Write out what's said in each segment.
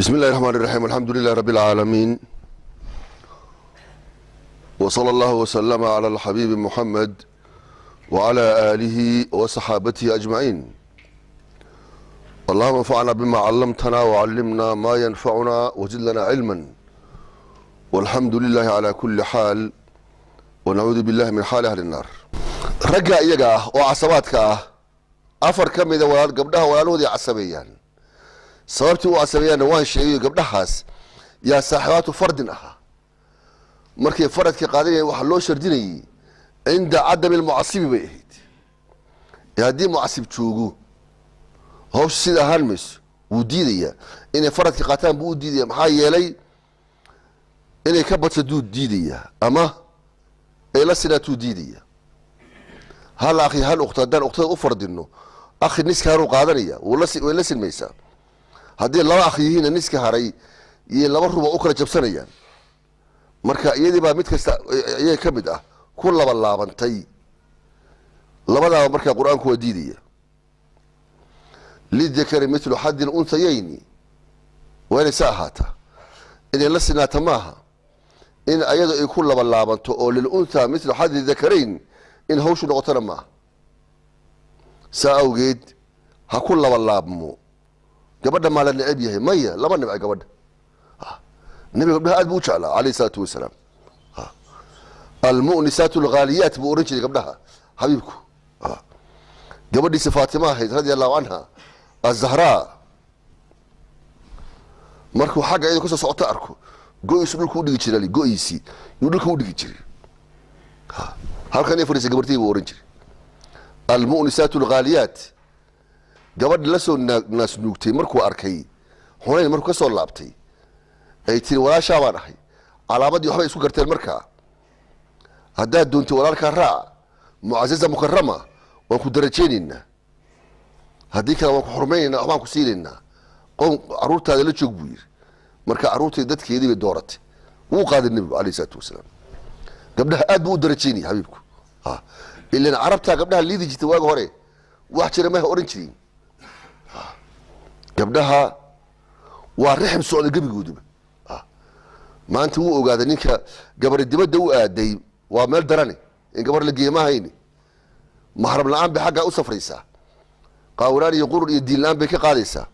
بسم الله الرحمن الرحيم، الحمد لله رب العالمين، وصلى الله وسلم على الحبيب محمد وعلى آله وصحابته أجمعين. اللهم انفعنا بما علمتنا وعلمنا ما ينفعنا وزد لنا علما، والحمد لله على كل حال، ونعوذ بالله من حال أهل النار. Ragga iyaga ah oo casabaadka ah, afar ka mida walaal gabdhaha walaalahoodii casabeeyaan. Sababtii u casabeeyaanna waan sheegayo, gabdhahaas yaa saaxibaatu fardin ahaa. Markay faradka qaadanayeen waxaa loo shardinayey cinda cadami lmucasibi bay ahayd. Ee haddii mucasib joogo, hawsha sida ahaan mayso. Wuu diidayaa inay faradka qaataan buu u diidaya. Maxaa yeelay, inay ka badsaduu diidayaa ama ay la sinaatuu diidaya. Hal akhi hal ukhta, haddaan ukhtada u fardino, akhi niska haruu qaadanaya, way la sinmaysaa. Haddii laba akh yihiinna, niska haray iyo laba ruba u kala jabsanayaan. Marka iyadii baa mid kasta iyaga ka mid ah ku laba laabantay labadaaba. Markaa Qur-aanku waa diidaya: للذكر مثل حظ الأنثيين. Waa inay sa ahaataa, inay la sinaata maaha. In ayado ay ku laba laabanto oo للأنثى مثل حظ الذكرين in hawshu noqotona maaha. Saa awgeed ha ku laba laabmo. Gabadha maa la neceb yahay? Maya, lama nibca gabadha. Nabiga gabdhaha aad buu u jeclaa عليه الصلاة والسلام. المؤنسات الغاليات buu ohan jiray gabdhaha xabiibku. Gabadhiisa Faatima ahayd رضي الله عنها الزهراء, markuu xagga iyado kasoo socoto arko, go-iisu dhulka udhigi jiray, go-iisii yuu dhulka udhigi jiray. "Halkan i fadhiisa gabartay," buu ohan jiray. المؤنسات الغاليات. Gabadha la soo naasnuugtay markuu arkay Xunayn, markuu ka soo laabtay, ay tiri: "Walaashaa baan ahay." Calaamadii waxbay isku garteen. Markaa haddaad doontay walaalkaa raac, معززة مكرمة, waan ku darajeynaynaa. Haddii kale waan ku xurmaynaynaa, waxbaan ku siinaynaa. Qowm caruurtaada la joog, buu yidhi. Marka carruurtii dadkeedii bay dooratay, wuu qaaday nebigu عليه الصلاة والسلام. Gabdhaha aad buu u darajeynaya xabiibku. Ilan carabtaa gabdhaha liidi jirtay waaga hore, wax jira maha ohan jirin. Gabdhaha waa rixim socda gebigooduba. Maanta wuu ogaaday ninka gabari dibadda u aaday waa meel darane in gabar la geeya ma hayni. Maxram la-aan bay xaggaa u safraysaa, qaawanaan iyo qurur iyo diin la-aan bay ka qaadaysaa.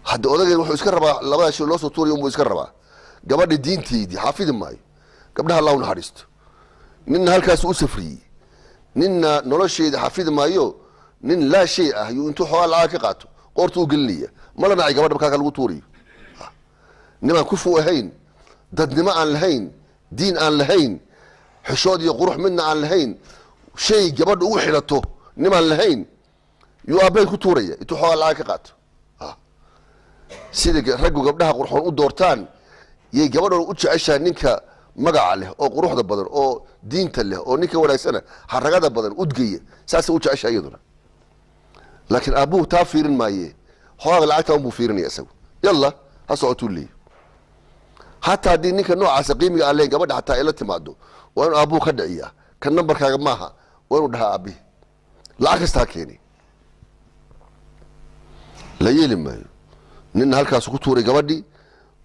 Hadda odageen wuxuu iska rabaa labada shay loo soo tuuraya unbuu iska rabaa. Gabadha diinteydii xaafidi maayo. Gabdhaha Allah u naxariisto. Ninna halkaas u safriyey, ninna nolosheeda xafidi maayo. Nin laa shay ah yuu intuu xoogaa lacag ka qaato qoorta u gelinaya. Ma la nacay gabadha markaa lagu tuurayo? Nimaan kufu ahayn, dadnimo aan lahayn, diin aan lahayn, xishood iyo qurux midna aan lahayn, shay gabadha ugu xidhato nimaan lahayn yuu aabbaheed ku tuuraya intuu xoogaa lacag ka qaato. Sida raggu gabdhaha qurxoon u doortaan yay gabadhoon u jeceshahay ninka magaca leh oo quruxda badan oo diinta leh oo ninka wanaagsana, xaragada badan, udgaya. Saasay u jeceshahay iyaduna. Laakiin aabbuhu taa fiirin maaye, xoogaga lacagta unbuu fiirinaya isagu. Yalla, ha socotuu leeyahy. Hataa haddii ninka noocaasa qiimiga aan lehayn gabadha xataa ay la timaado, waa inuu aabbuhu ka dhiciyaa. "Kan nambarkaaga maaha," waa inuu dhahaa aabbihi. Lacag kasta ha keenay, la yeeli maayo. Ninna halkaasu ku tuuray gabadhii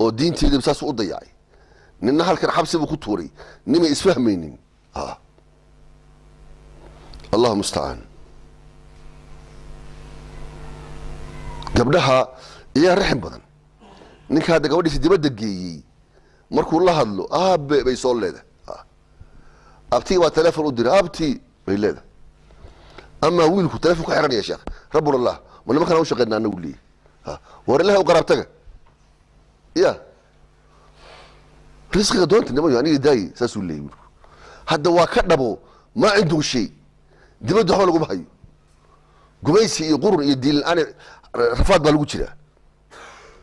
oo diinteediiba saasuu u dayacay. Ninna halkan xabsi buu ku tuuray nimay isfahmaynin. الله المستعان. Gabdhaha iyaa raxim badan. Ninka hadda gabadhiisa dibadda geeyey markuu la hadlo, "Aabe," bay soo leedahay. Abtiga baa telefon u diray, "Abti," bay leedahay. Amaa wiilku telefon ka xiranaya, "Sheekh, rabbuna Allah, ma nimankan u shaqeynaa anagu?" leeyahy. War Ilahay u qaraabtaga ya risqiga doonta nimayo, aniga daayi, saasuu leeyay wiilku. Hadda waa ka dhabo. ما عنده shay, dibadda waxba laguma hayo. Gumaysi iyo qurun iyo diin la-aan, rafaad baa lagu jiraa.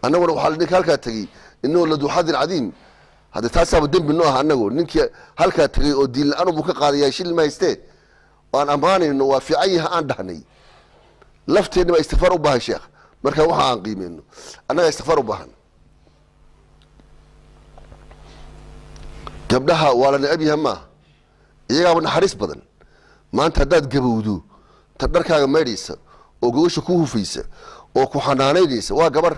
Annaguna waxaa ninka halkaa tegey إنه لذو حظ عظيم. Hadda taasaaba dembi noo ah. Annagu ninkii halkaa tegey oo diin la-aan buu ka qaadayaa, shil ma haystee, aan ammaanayno, waa fiican yaha aan dhahnay. Lafteenna baa istikfaar u baahan, sheekh. Marka waxa aan qiimeyno annagaa istikfaar u baahan. Gabdhaha waa la neceb yaha maaha, iyagaaba naxariis badan. Maanta haddaad gabowdo, ta dharkaaga maydhaysa oo gogasha ku hufaysa. Oo ku xanaanaynaysa waa gabar.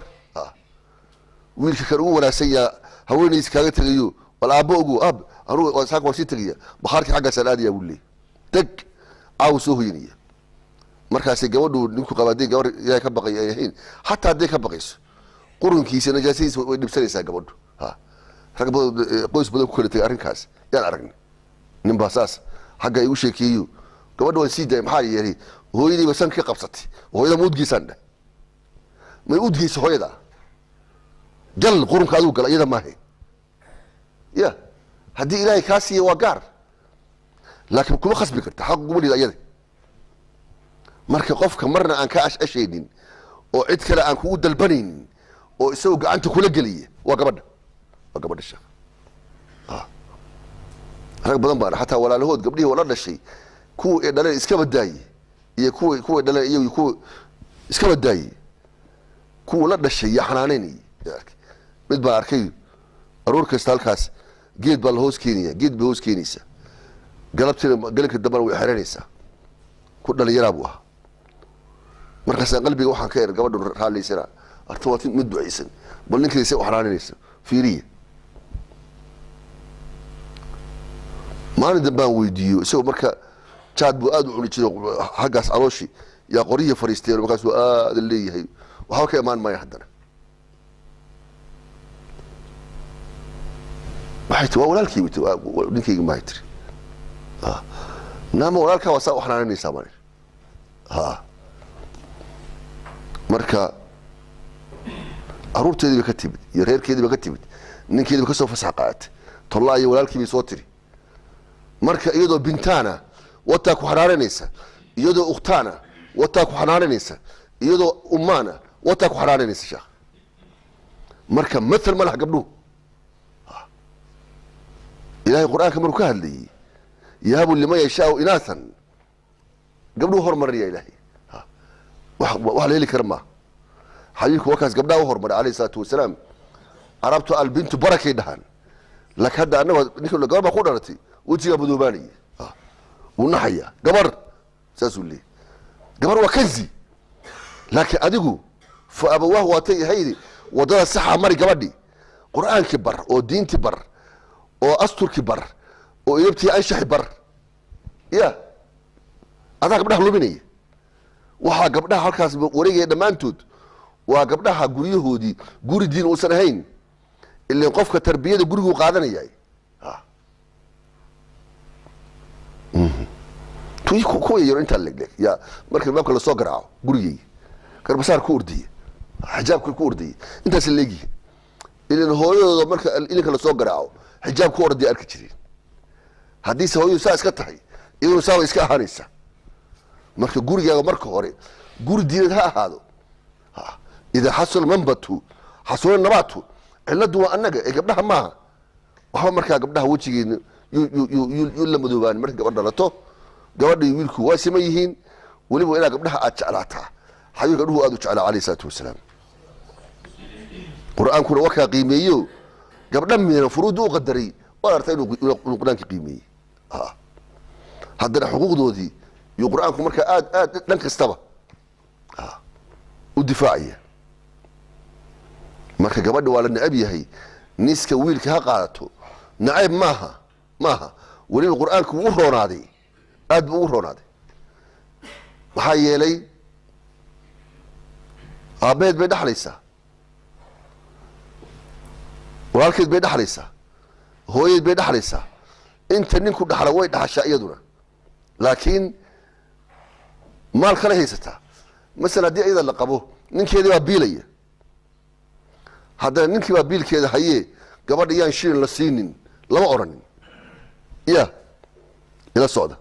Wiilka kan ugu wanaagsan yaa haweenaysa kaaga tegayo, wal aabbo ogo, aab anugu saaka waan sii tegaya, bakhaarkii xaggaasaan aadaya, buu leeyay. Teg, caawa soo hoyanaya. Markaasi gabadhu ninku qaba hadday gabar Ilaahay ka baqay ay ahayn, xataa hadday ka baqayso, qurunkiisa, najaasadiisa way dhibsanaysaa gabadhu. Ha, rag badan, qoys badan ku kala tegay arrinkaas yaan aragnay. Nin baa saas xagga igu sheekeeyo: "Gabadha waan sii daayay, maxaa yeelay hooyadiiba san ka qabsatay." "Hooyada ma udgeysaan?" Dheh, "May udgeysa hooyada? Gal qurunka adigu gal, iyada maahe." Ya, haddii Ilaahay kaa siiya waa gaar, laakiin kuma khasbi karta, xaq kuma lida iyada. Marka qofka marna aan ka ashashaynin oo cid kale aan kugu dalbanaynin oo isagoo gacanta kula geliya waa gabadha, waa gabadha, sheekh. Rag badan baan xataa walaalahood gabdhihii wala dhashay, kuwa ay dhaleen iskaba daaye, iyo kuwa dhaleen iyagu, kuwa iskaba daaye, kuwa la dhashay iyo xanaaneynayay. Mid baa arkay, aroor kasta halkaas geed baa la hoos keenaya, geed bay hoos keenaysaa, galabtiina galinka dambana way xeranaysaa. Ku dhalinyaraa buu ahaa. Markaasaan qalbiga waxaan ka er, gabadhu raalliysana arta, waa mid ducaysan, bal ninkeeda u xanaaninaysa fiiriya. Maalin dambaan weydiiyo isagoo, marka jaad buu aada u cuni jiray, xaggaas calooshii yaa qoryihii fariisteen. Markaasuu aada leeyahay, waxba ka imaan maya. Haddana waxay ti, "Waa walaalkii," ti, "ninkayga mahay." Tiri, "Naama walaalkaa waa saa u xanaaninaysaa?" Maalin ha marka caruurteedii bay ka timid iyo reerkeedii ba ka timid, ninkeedii ba ka soo fasax qaadatay, tollaa iyo walaalkii bay soo tiri. Marka iyadoo bintaana wataa ku xanaaninaysa, iyadoo ukhtaana wataa ku xanaaninaysa, iyadoo ummaana wataa ku xanaaninaysa, sheekh. Marka mathal ma laha gabdhuhu. Ilahay Qur-aanka markuu ka hadlayey, yahabu liman yashaau inaathan, gabdhuhu hormarinaya Ilaahay. Wax la heli kara maaha. Xabiibku wakaas gabdhaha u hormaray, alayh isalaatu wasalaam. Carabtu albintu barakay dhahaan, laakiin hadda annago ninka gabar baa ku dhalatay, wejigaa madoobaanaya, wuu naxaya, gabar saasuu leeyay. Gabar waa kanzi, laakiin adigu fa abawaahu waatay ahaydi waddada saxaa mari, gabadhi Qur-aankii bar oo diintii bar oo asturkii bar oo idabtii anshaxi bar. Ya, adaa gabdhaha luminaya. Waxaa gabdhaha halkaas wareegaya dhammaantood waa gabdhaha guryahoodii guri diin uusan ahayn. Ilan qofka tarbiyada guriguu qaadanaya. Kuwa yaro intaa legleg ya, marka albaabka lasoo garaaco gurigeyga, garbasaar ku ordaya, xijaabka ku ordaya, intaas leegyihin. Ilan hooyadooda marka ilinka lasoo garaaco xijaab ku ordaya arki jireen. Haddiise hooyadu saa iska tahay, iyaduna saa way iska ahaanaysaa. Marka gurigaaga marka hore guri diineed ha ahaado. Idaa xasula manbatu xasula nabaatu. Ciladu waa annaga ee gabdhaha maaha waxba. Markaa gabdhaha wejigeena yuu la madoobaan. Marka gabadh dhalato, gabadha iyo wiilku waa siman yihiin. Weliba inaa gabdhaha aad jeclaataa. Xabiib gabdhuhu aad u jeclaa, alayh isalaatu wasalaam. Qur-aankuna wakaa qiimeeyo, gabdha miina furuudda u qadaray. Waad aragtaa inuu Qur-aanka qiimeeyey. Haddana xuquuqdoodii iyo Qur-aanku markaa aad aad dhan kastaba u difaacaya. Marka gabadha waa la necab yahay, niska wiilka ha qaadato. Nacayb maaha, maaha. Weliba Qur-aanku wuu u roonaaday, aad buu ugu roonaaday. Maxaa yeelay aabbaheed bay dhexlaysaa, walaalkeed bay dhexlaysaa, hooyadeed bay dhexlaysaa. Inta ninku dhaxla way dhaxashaa iyaduna, laakiin maal kala haysataa. Masalan haddii iyada la qabo, ninkeedii baa biilaya. Haddana ninkii baa biilkeeda hayee, gabadha yaan shilin la siinin lama odhanin. Ya, ila socda,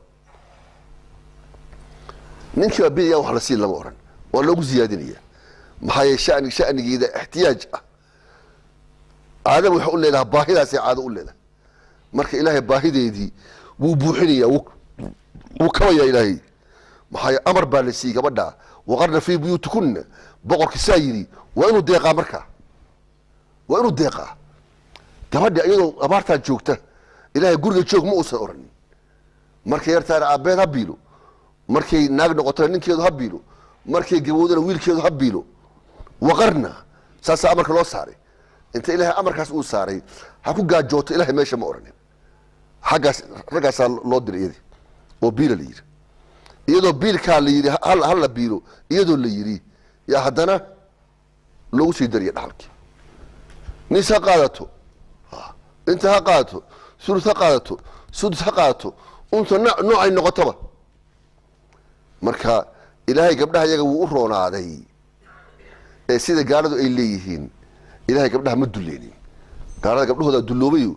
ninkii baa biil, yaan wax la siin lama odhan, waa loogu ziyaadinaya. Maxaa yeele shanigeeda ixtiyaaj ah, caadaba waxay u leedahay baahidaasay caado u leedahay. Marka Ilaahay baahideedii wuu buuxinaya, wuu kabayaa Ilaahay. Maxaa yeele amar baa la siiyey gabadha: waqarna fii buyuutikunna. Boqorka saa yidhi waa inuu deeqaa. Markaa waa inuu deeqaa gabadha iyadoo abaartaa joogta. Ilaahay guriga joog ma uusan oranin. Markay yartaana aabbeed ha biilo, markay naag noqotona ninkeedu ha biilo, markay gabowdana wiilkeedu ha biilo. Waqarna saasaa amarka loo saaray. Inta Ilahay amarkaas uu saaray, ha ku gaajooto Ilahay meesha ma oranin. Xaggaas raggaasaa loo diray iyadii oo biila la yidhi, iyadoo biilkaa la yidhi hala biilo, iyadoo la yidhi yaa haddana loogu sii dariya dhaxalkii. Nis ha qaadato, inta ha qaadato, sulus ha qaadato, sudus ha qaadato, unta noocay noqotoba. Marka Ilaahay gabdhaha iyaga wuu u roonaaday ee sida gaaladu ay leeyihiin Ilahay gabdhaha ma dulleynin. Gaalada gabdhahooda dulloobayo,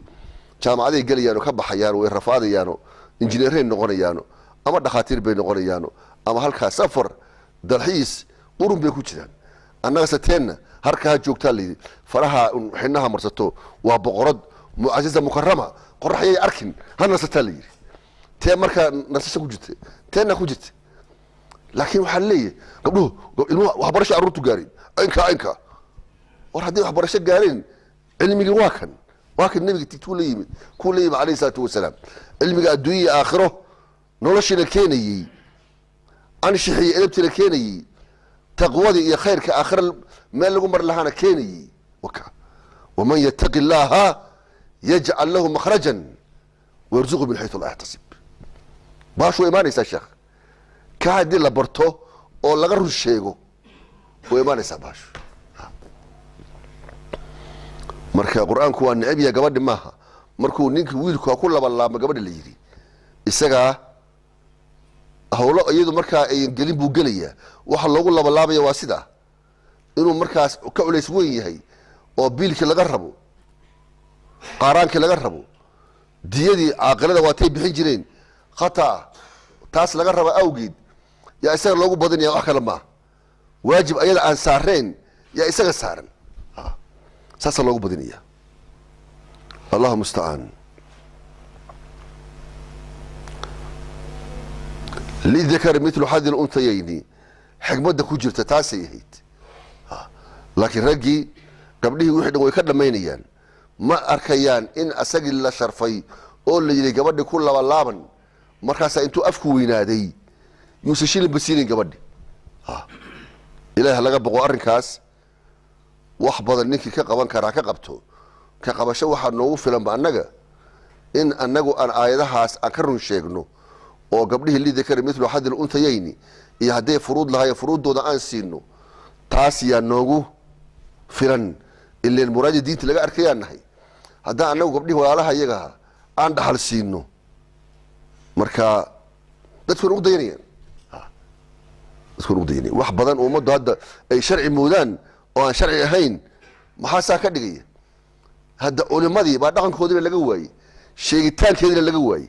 jaamacaday gelayaano, ka baxayaano, way rafaadayaano, injineeray noqonayaano ama dhakhaatiir bay noqonayaano, ama halkaa safar dalxiis qurun bay ku jiraan. Annagase teenna harkaa joogtaa layidhi, faraha xinaha marsato, waa boqorad mucasiza mukarama, qorax yay arkin, ha nasataa la yidhi. Tee markaa nasasha ku jirta teenna ku jirta. Laakiin waxaa leeyahay gabdhuhu ilmuhu waxbarasho carruurtu gaareen aynka aynka. War hadday waxbarasho gaareen, cilmigii waa kan, waa kan nebiga tigtuu la yimid, kuu la yimid alayhi salaatu wasalaam. Cilmiga adduunya iyo aakhiro noloshiina keenayey, anshixii iyo edabtiina keenayey, taqwadii iyo khayrka aakhira meel lagu mari lahaana keenayey. Waka waman yattaqi illaaha yajcal lahu makhrajan wayarzuqhu min xaytu laa yaxtasib. Baashu way imaanaysaa, sheekh, ka haddii la barto oo laga run sheego way imaanaysaa baashu. Marka Qur-aanku waa neceb yahay gabadhi maaha. Markuu ninki wiilku ha ku labalaabma gabadhi la yidhi, isagaa hawlo iyadu markaa ayan gelin buu gelayaa. Waxa loogu labalaabaya waa sidaa inuu markaas ka culays weyn yahay oo biilkii laga rabo, qaaraankii laga rabo, diyadii caaqilada waatay bixin jireen khata, taas laga raba awgeed yaa isaga loogu badinaya. Wax kale maaha, waajib ayada aan saareen yaa isaga saaran, saasaa loogu badinaya. Allahu mustacaan. Lidakari milu xadi luntayayni, xikmadda ku jirta taasay ahayd. Laakiin raggii gabdhihii wixii dhan way ka dhammaynayaan. Ma arkayaan in asagii la sharfay oo la yidhi gabadhi ku labalaaban. Markaasaa intuu afku weynaaday yuusan shilinba siinin gabadhi. Ilaah laga boqo arrinkaas. Wax badan ninkii ka qaban karaa ka qabto. Ka qabasho waxaa noogu filanba annaga in annagu aan aayadahaas aan ka run sheegno oo gabdhihii lidakari milu xadil untayayni iyo hadday furuud lahaayeen furuuddooda aan siino, taas yaa noogu filan. Ileen muraadi diinta laga arkayaan nahay haddaan annagu gabdhihii walaalaha iyagaha aan dhaxal siino. Marka dadku ugu dayanayaan, dadku ugu dayanayaan wax badan ummaddu hadda ay sharci moodaan oo aan sharci ahayn. Maxaa saa ka dhigaya? Hadda culimadii baa dhaqankoodiina laga waayey, sheegitaankeediina laga waayey.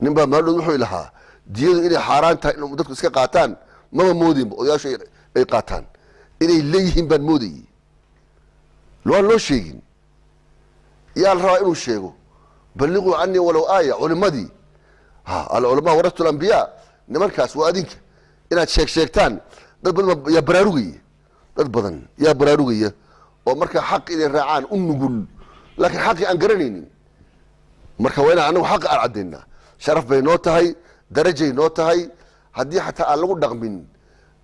Nin baa maaldood wuxuu lahaa diyadu inay xaaraan tahay in dadku iska qaataan maba moodinba, odayaashu ay qaataan inay leeyihiin baan moodayey. Waan loo sheegin. Yaa la rabaa inuu sheego? Balliquu canii walow aaya. Culimadii, alculamaa waratu lambiyaa, nimankaas waa adinka inaad sheeg sheegtaan. Dad badan yaa baraarugaya, dad badan yaa baraarugaya oo markaa xaq inay raacaan u nugul, laakiin xaqii aan garanaynin. Marka waa inaan anagu xaqa aan caddaynaa. Sharaf bay noo tahay, darajay noo tahay. Haddii xataa aan lagu dhaqmin,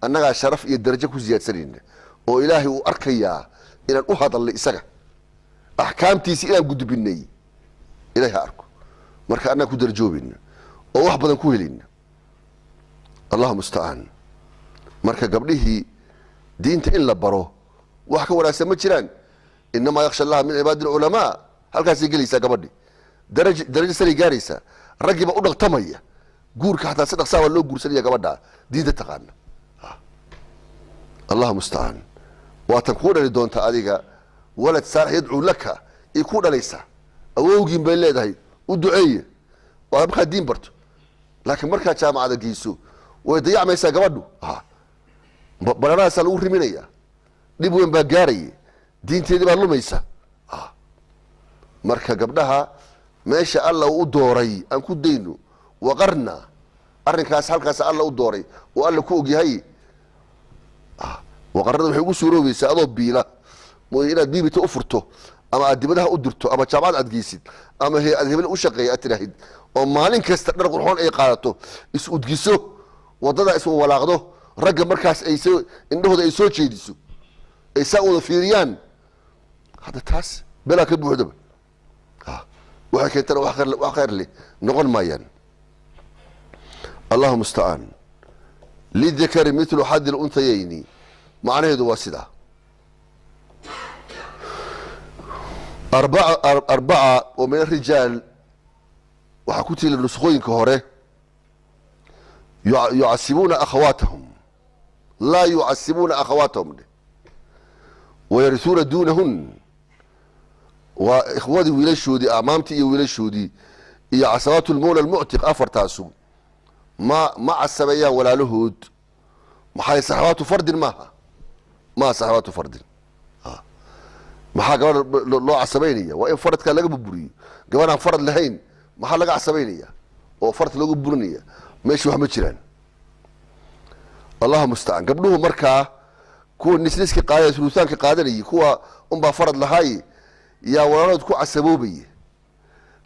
annagaa sharaf iyo darajo ku siyaadsanayna oo Ilaahay uu arkayaa inaan u hadalnay isaga, axkaamtiisi inaan gudbinay Ilahay ha arko. Marka annaga ku darajoobayna oo wax badan ku helayna. Allahu mustacaan. Marka gabdhihii diinta in la baro wax ka wanaagsan ma jiraan. Inamaa yaksha allaha min cibaadi alculamaa. Halkaasay gelaysaa gabadhi, darajo saray gaaraysaa. Raggii baa u dhaqtamaya guurka, xataa si dhaqsaa baa loo guursanaya gabadha diinta taqaana. Allahu mustacaan. Waatan kuu dhali doonta adiga walad saalix yadcuu laka ay kuu dhalaysaa. Awowgiin bay leedahay, u duceeye. Waa markaad diin barto. Laakiin markaad jaamacada geyso way dayacmaysaa gabadhu, bananahaasaa lagu riminaya, dhib weyn baa gaaraya, diinteedii baa lumaysa. Marka gabdhaha meesha Alla u dooray aan ku dayno. Waqarna arrinkaas halkaas Alla u dooray oo Alla ku ogyahay. Waqarada waxay ugu suuroobaysaa adoo biila mooye inaad biibita u furto ama aad dibadaha u dirto ama jaamacad aad geysid ama hay-ad hebel u shaqeeya aad tidhaahid, oo maalin kasta dhar qurxoon ay qaadato, is udgiso, waddada iswalaaqdo. Ragga markaas ay soo indhahooda ay soo jeediso, ay saa wada fiiriyaan, hadda taas belaa ka buuxdaba. Waxay keentana wax khayr leh noqon maayaan. Allahu mustacaan. Lidakari mithlu xadi lunthayayni macnaheedu waa sidaa. Arbaca oo min arijaal waxaa ku tiila nuskhooyinka hore, yucasibuuna akhawaatahum, laa yucasibuuna akhawaatahum dheh, wayarisuuna duunahun. Waa ikhwadii, wiilashoodii, acmaamtii iyo wiilashoodii iyo casabaatu lmawla almuctiq. Afartaasu ma casabeeyaan walaalahood. Maxay saxabaatu fardin maaha, maaha saxabaatu fardin. Maxaa gabadha loo casabaynaya? Waa in faradkaa laga burburiyo. Gabadhaan farad lahayn maxaa laga casabaynaya oo farad looga burinaya? Meesha wax ma jiraan. Allahu mustacaan. Gabdhuhu markaa kuwa nisniska qaadaya, sulusaanka qaadanayay, kuwa unbaa farad lahaaye, yaa walaalood ku casaboobaya.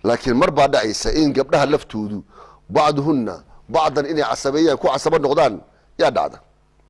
Laakiin mar baa dhacaysa in gabdhaha laftoodu bacduhunna bacdan inay casabeeyaan, ku casabo noqdaan yaa dhacda.